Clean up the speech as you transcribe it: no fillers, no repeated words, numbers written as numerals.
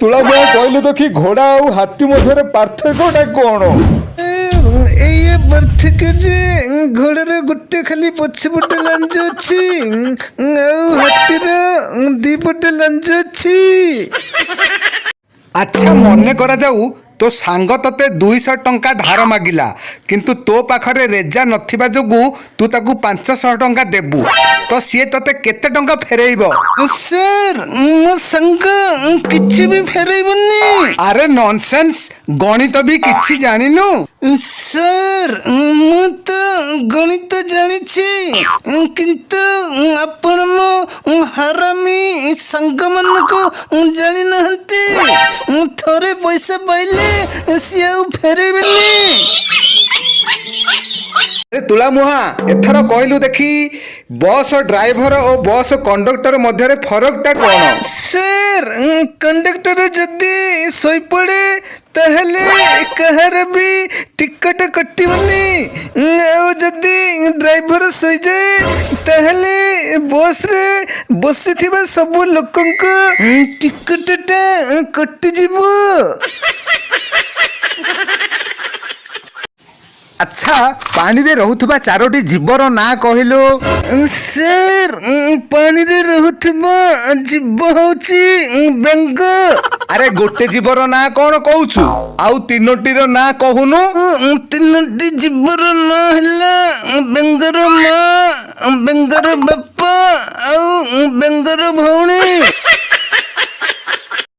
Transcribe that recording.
ତୁଳା ମୁହାଁ, କହିଲୁ ଦେଖି, ଘୋଡ଼ା ଆଉ ହାତୀ ମଧ୍ୟରେ ପାର୍ଥକ୍ୟଟା କଣ? ଏଇ ପାର୍ଥକ୍ୟ ଯେ ଘୋଡ଼ାର ଗୋଟେ ଖାଲି ପଛପଟେ ଲାଞ୍ଜ ଅଛି ଆଉ ହାତୀର ଦି ପଟେ ଲାଞ୍ଜ ଅଛି। ଆଚ୍ଛା, ମନେ କରାଯାଉ ତୋ ସାଙ୍ଗ ତତେ 200 ଟଙ୍କା ଧାର ମାଗିଲା, କିନ୍ତୁ ତୋ ପାଖରେ ରେଜା ନଥିବା ଯୋଗୁଁ ତୁ ତାକୁ 500 ଟଙ୍କା ଦେବୁ। ତ ସିଏ ତତେ କେତେ ଟଙ୍କା ଫେରେଇବ? ସାର୍, ମୋ ସାଙ୍ଗ କିଛି ବି ଫେରେଇବନି। ଆରେ ନନସେନ୍ସ, ଗଣିତ ବି କିଛି ଜାଣିନୁ? ସାର୍, ମୁଁ ତ ଗଣିତ ଜାଣିଛି, କିନ୍ତୁ ଆପଣ ମୋ ହାରାମି ସାଙ୍ଗମାନଙ୍କୁ ଜାଣିନାହାନ୍ତି। ଥରେ ପଇସା ପାଇଲେ ସିଏ ଆଉ ଫେରେଇବେନି। ଆରେ ତୁଳା ମୁହାଁ, ଏଥର କହିଲୁ ଦେଖି, ବସ୍ ଡ୍ରାଇଭର ଓ ବସ୍ କଣ୍ଡକ୍ଟର ମଧ୍ୟରେ ଫରକଟା କଣ? ସାର୍, କଣ୍ଡକ୍ଟର ଯଦି ଶୋଇପଡ଼େ ତାହେଲେ କାହାର ବି ଟିକଟ କଟିବନି, ଆଉ ଯଦି ଡ୍ରାଇଭର ଶୋଇଯାଏ ତାହେଲେ ବସ୍ରେ ବସିଥିବା ସବୁ ଲୋକଙ୍କ ଟିକଟଟା କଟିଯିବ। ଆଚ୍ଛା, ପାଣିରେ ରହୁଥିବା ଚାରୋଟି ଜୀବର ନାଁ କହିଲୁ। ସାର୍, ପାଣିରେ ରହୁଥିବା ଜୀବ ହଉଛି ବେଙ୍ଗ। ଆରେ, ଗୋଟେ ଜୀବର ନାଁ କଣ କହୁଛୁ, ଆଉ ତିନୋଟିର ନାଁ କହୁନୁ? ତିନୋଟି ଜୀବର ନାଁ ହେଲା ବେଙ୍ଗର ମା, ବେଙ୍ଗର ବାପା ଆଉ ବେଙ୍ଗର ଭଉଣୀ।